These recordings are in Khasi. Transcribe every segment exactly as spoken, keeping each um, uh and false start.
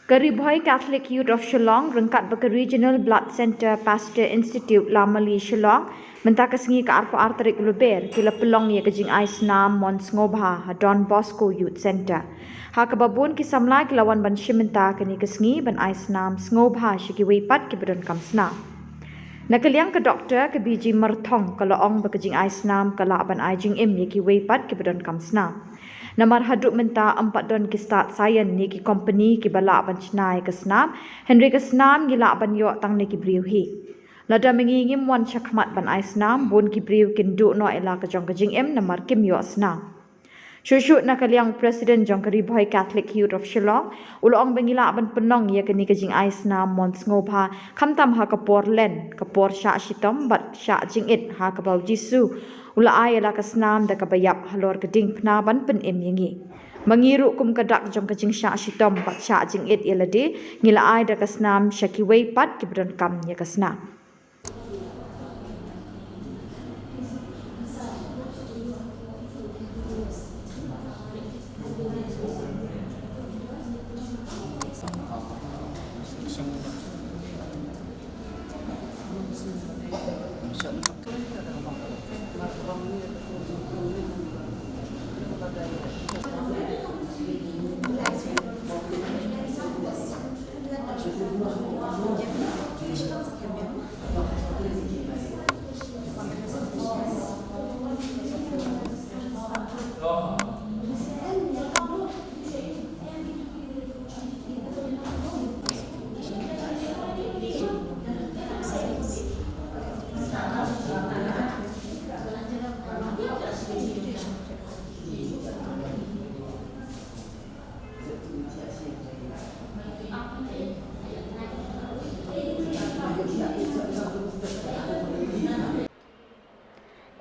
Ka Ri Bhoi Catholic Youth of Shillong ryngkat bad ka Regional Blood Centre Pasteur Institute Lamali Shillong, mynta ka sngi ka arphew ar tarik Lber, ki la pynlong ïa ka jingai snam mon sngewbha ha Don Bosco Youth Centre. Ha kaba bun ki samla ki la wan ban shim bynta kane ka sngi ban ai snam sngewbha sha kiwei pat kiba donkam snam. Na ka liang ka doktor ka B G Myrthong ka la ong ba ka jingai snam ka lah ban ai jingim ïa kiwei pat kiba donkam snam. Namar haduh mynta ym pat don ki stad saian ne ki kompani kiba lah ban shna ïa ka snam, hynrei ka snam ngi lah ban ïoh tang na ki briew hi. Lada ma ngi ngim wan shakhmat ban ai snam, bun ki briew kin duh noh ïa la ka jong ka jingim namar kim ïoh snam. Shuh shuh na ka liang u President jong ka Ri Bhoi Catholic Youth of Shillong u la ong ba ngi lah ban pynlong ïa kane ka jingai snam mon sngewbha khamtam ha ka por len, ka por shah shitom bad shah jingit, ha kaba u Jisu u la ai ïa la ka snam da kaba ïap halor ka diengphna ban pynim ïa ngi. Ma ngi ruh kum ka dak jong ka jingshah shitom bad shah jingit ïa lade, ngi la ai da ka snam sha kiwei pat kiba donkam ïa ka snam.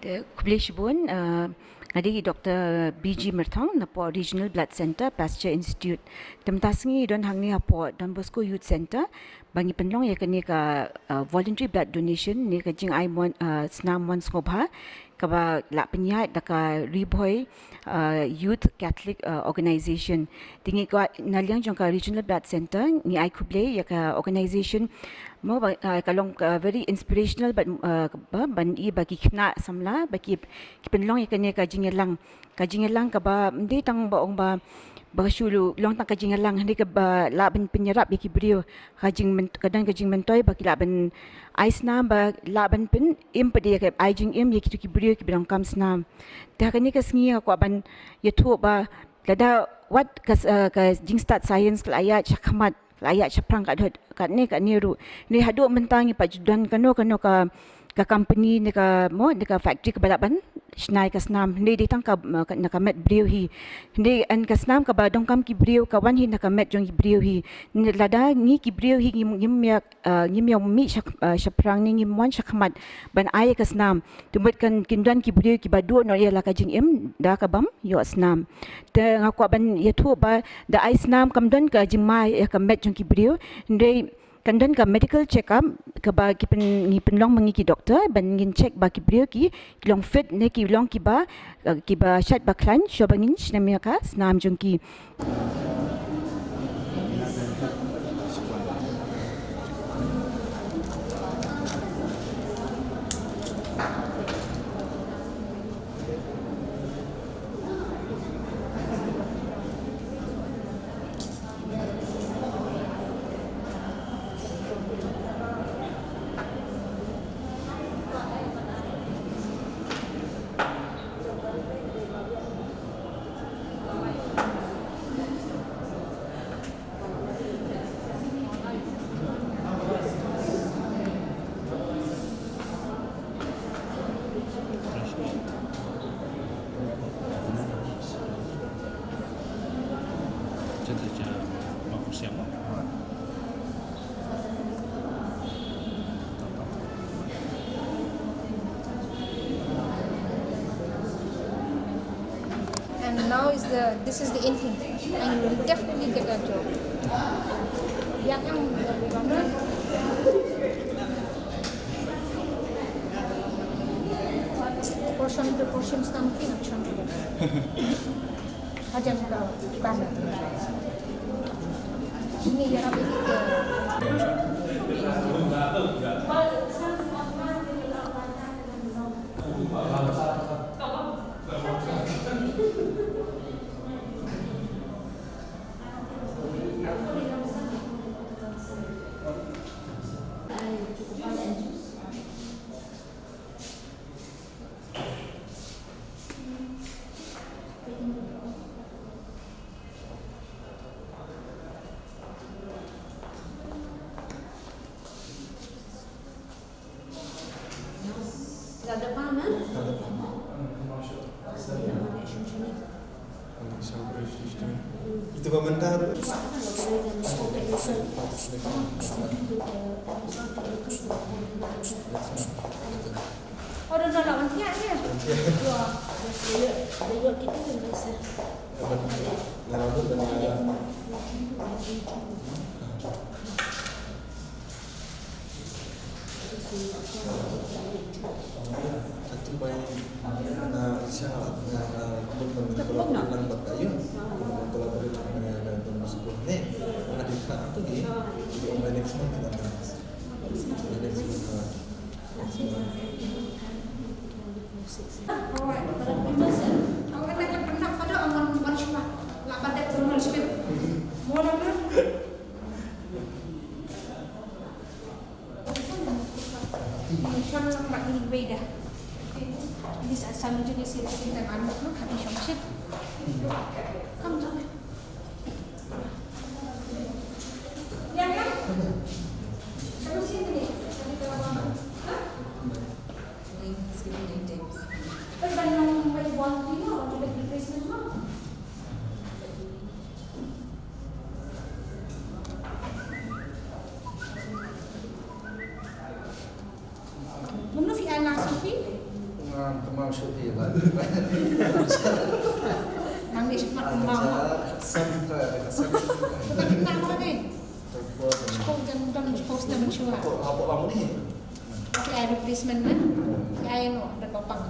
Te khublei shibun, uh, nga dei i Doktor B G Myrthong napoh Regional Blood Centre Pasteur Institute. Te mynta sngi don hangne hapoh Don Bosco Youth Centre ba ngi pynlong ïa kane ka, uh, voluntary blood donation ne ka jingai mon, uh, snam mon sngewbha kaba la pynïaid da ka Ri Bhoi, uh, Youth Catholic, uh, Organization. Te ngi kwah na liang jong ka Regional Blood Centre ngi ai khublei ïa ka organization mo ba, uh, ka long ka very inspirational bad, uh, ba, ban i ba ki khynnah samla ba ki, ki pynlong ïa kane ka jingïalang. Ka jingïalang kaba ym dei tang ba ong ba, ba ka shu long tang ka jingïalang, hynrei kaba lah ban pynïarap ïa ki briew. Ka jingmyn-, ka don ka jingmyntoi ba ki lah ban ai snam ba lah ban pynim pat ïa ka ai jingim ïa kito ki briew kiba donkam snam. Te ha kane ka sngi nga kwah ban ïathuh ba lada wat ka, eh, ka jingstad science ka la ïaid shakhmat, ka la ïaid shaphrang, ka dei katne katne ruh. Hynrei haduh mynta ngim pat ju don kano kano ka, ka company ne ka mo ne ka factory kaba lah ban shna ïa ka snam. Hynrei dei tang ka, ka, na ka met briew hi. Hynrei ïa ka snam kaba donkam ki briew ka wan hi na ka met jong ki briew hi. Hynrei lada ngi ki briew hi ngim, ngim ïa, eh, ngim ïa mih shap-, eh, shaphrang ne ngim wan shakhmat ban ai ïa ka snam, te mut kan kin don ki briew kiba duh noh ïa la ka jingim da kabym ïoh snam. Te nga kwah ban ïathuh ba da ai snam kam don ka jingma ïa ka met jong ki briew, hynrei kan don ka medical check up kaba ki pyn-, ngi pynlong ma ngi ki doktor ban ngin check ba ki briew ki, ki long fit ne ki long kiba, eh, kiba shait ba khlaiñ shuwa ba ngin shem ïa ka snam jong ki. And now is the, this is the in thing. And you will definitely get a job. Yeah, um, portion, the portion something. Hajam ka, ban. Itu komentar. Oh, dah nak lantik ya? Wah, dah, dah, dah, dah, kita dah biasa. Ngarabut dan ngarabut. Atu bai na sha na na kebun pun kolaborasi lang baka yu. Kolaborasi lang na na pun sekolah ni. Mana kita tu ni? Di online next month kita. Next month. Next month. Mano fi ana sufi? Ngam kemau sufi ba. Nang ni sifat kemau. Sam ka sam. Bukan kena apa ni? Kau jangan jangan post nama syua. Apa apa ni? Si ai replacement na. Si ai no dan bapang.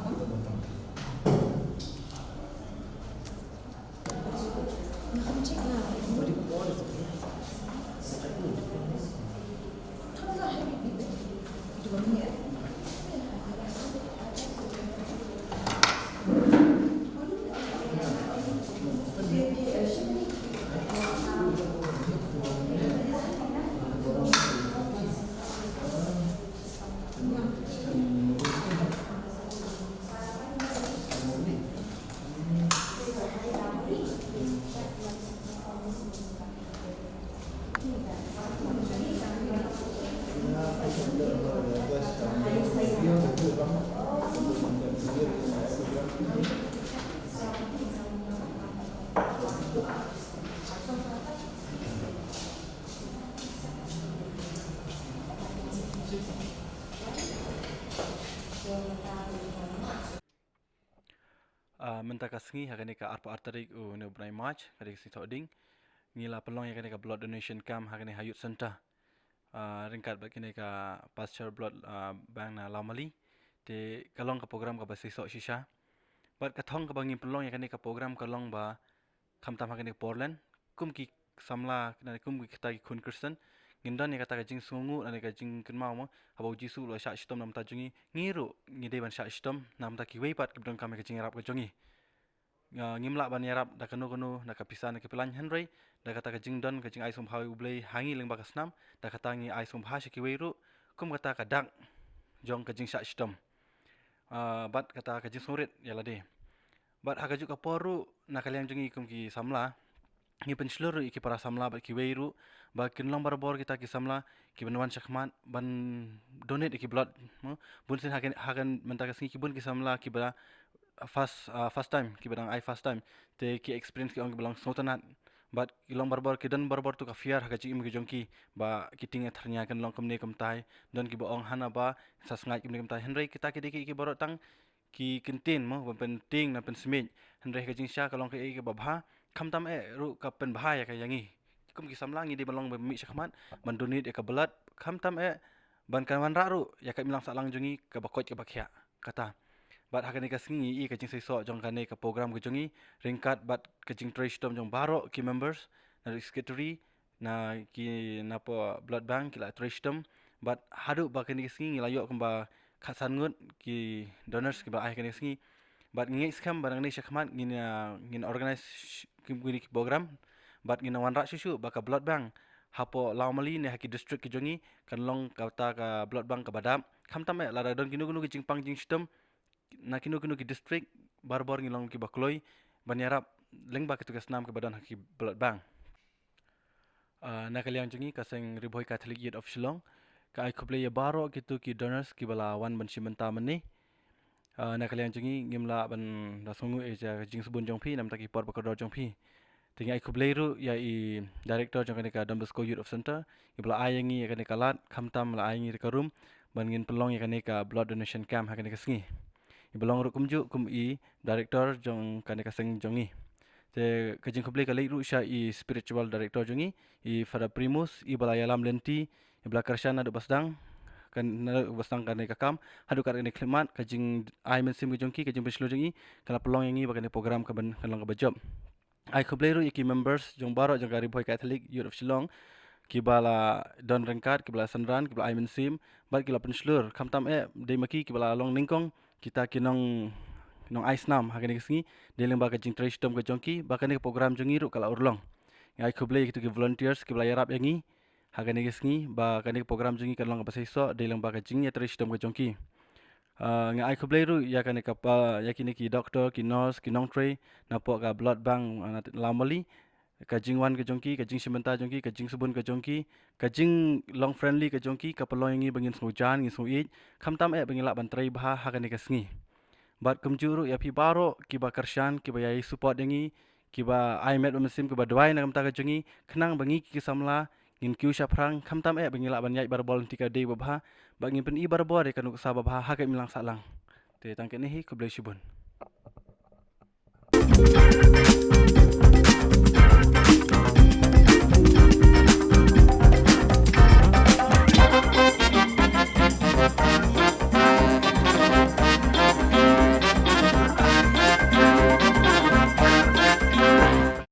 Ah, mynta ka sngi ha kane ka arphew ar tarik u ne u bnai March, ka dei ka sngi Thohdieng, ngi la pynlong ïa kane ka blood donation camp ha kane ha Youth Centre. Ah, ryngkat bad kane ka Pasteur Blood, ah, Bank na Lawmali. Te ka long ka program kaba shisha shisha. Bad ka thong kaba ngi pynlong ïa kane ka program ka long ba khamtam ha kane ka por len, kum ki samla, kum kita ki khun Khristan, ngin don ïa kata ka jingsngewnguh, lane ka jingkynmaw mo, haba u Jisu u la shah shitom na bynta jong ngi, ngi ruh ngi dei ban shah shitom na bynta kiwei pat kiba donkam ïa ka jingïarap ka jong ngi. Nga, ngim lah ban ïarap da kano kano, na ka pisa, na ka pilan, hynrei da kata ka jingdon, ka jingai sngewbha ïa U Blei ha ngi lyngba ka snam, da kata ngi ai sngewbha sha kiwei ruh, kum kata ka dak jong ka jingshah shitom. Ah, bad kata ka jingsngewrit ïa lade. Bad ha kajuh ka por ruh, na ka liang jong ngi kum ki samla, ngi pynshlur ruh ïa ki para samla bad kiwei ruh ba kin long barabor kita ki samla kiban wan shakhmat ban donate ïa ki blood, mo. Bun sien ha kan, ha kan mynta ka sngi ki bun ki samla kiba first, ah, first time, kiba dang ai first time. Te ki experience ki ong kiba long sngewtynnat. Bad ki long barabor, ki don barabor tu ka fear ha ka jingim ka jong ki ba ki tieng ïa thyrnia kan long kumne kumtai. Don kiba ong hana ba sa sngaid kumne kumtai. Hynrei kita ki dei ki, ki baroh tang ki kyntien mo, ban pyntieng na pynsmit. Hynrei ka jingshisha ka long kaei kaba bha, khamtam eh ruh ka pynbha ïa ka ïa ngi. Kum ki samla ngi dei ban long ba mih shakhmat ban donate ïa ka blood, khamtam eh ban kan wanrah ruh ïa ka imlang sahlang jong ngi kaba koit kaba khiah. Kata. Bad ha kane ka sngi ngi i ka jingseisoh jong kane ka program ka jong ngi, ryngkat bad ka jingtrei shitom jong baroh ki members, na secretary, Na ki napoh blood bank ki la trei shitom. Bad haduh ba kane ka sngi ngi la ïoh kumba khatsan ngut ki donors kiba ai kane ka sngi. Bad ngi ngeit skhem ba nangne shakhmat ngin, ah, ngin organize sh-, ki, ki, ki program. Bad ngin wanrah shuh shuh ba ka blood bank hapoh Lawmali ne ha ki district ki jong ngi kan long kata ka blood bank kaba dap. Khamtam eh lada don kino kino ki jingpang jingshitom na kino kino ki district, barabor ngi long kiba kloi ban ïarap lyngba kito ki snam kiba don ha ki blood bank. Ah, na ka liang jong ngi ka seng Ri Bhoi Catholic Youth of Shillong ka ai khublei ïa baroh kito ki donors kiba la wan ban shim bynta mynne. Ah, na ka liang jong ngi ngim lah ban da sngewnguh ïa ka jingsbun jong phi namar ki por ba kordor jong phi. Te ngi ai khublei ruh ïa i director jong kane ka Don Bosco Youth of Centre, iba la ai ïa ngi ïa kane ka lad, khamtam la ai ïa ngi ruh ka room ban ngin pynlong ïa kane ka blood donation camp ha kane ka sngi. Iba long ruh kumjuh kum i director jong kane ka seng jong ngi. Te ka jingkhublei ka leit ruh sha i spiritual director jong ngi, i Father Primus, iba la ïalam lynti, iba la kyrshan naduh ba sdang, kan naduh ba sdang kane ka kam haduh kat kane ka khyllipmat, ka jingai mynsiem ka jong ki, ka jingpynshlur jong i ka la pynlong ïa ngi ba kane ka program ka ban, kan long kaba jop. Ai khublei ruh ïa ki members jong baroh jong ka Ri Bhoi Catholic Youth of Shillong, kiba la don ryngkat, kiba la synran, kiba la ai mynsiem bad ki la pynshlur. Khamtam eh dei ma ki kiba la long nyngkong kita ki nong, nong ai snam ha kane ka sngi, dei lyngba ka jingtrei shitom ka jong ki ba kane ka program jong ngi ruh ka la urlong. Ngi ai khublei ïa kito ki volunteers kiba la ïarap ïa ngi ha kane ka sngi ba kane ka program jong ngi kan long kaba seisoh dei lyngba ka jingïatrei shitom ka jong ki. Ah, ngi ai khublei ruh ïa kane ka pa, ïa kine ki doctor, ki nurse, ki nongtrei napoh ka blood bank, ah, na Lawmali. Ka jingwan ka jong ki, ka jingshim bynta jong ki, ka jingsbun ka jong ki, ka jinglong friendly ka jong ki ka pynlong ïa ngi ba ngin sngew jan, ngin sngew ïeit, khamtam eh ba ngin lah ban trei bha ha kane ka sngi. Bad kumjuh ruh ïa phi baroh kiba kyrshan, kiba ïai support ïa ngi, kiba ai met bad mynsiem, kiba duwai na ka bynta ka jong ngi, khnang ba ngi ki samla ngin kiew shaphrang, khamtam eh ba ngin lah ban ïaid barabor lynti ka dei babha, ba ngin pyni barabor ïa ka nuksa babha ha ka imlang sahlang. Te tang kane hi, khublei shibun.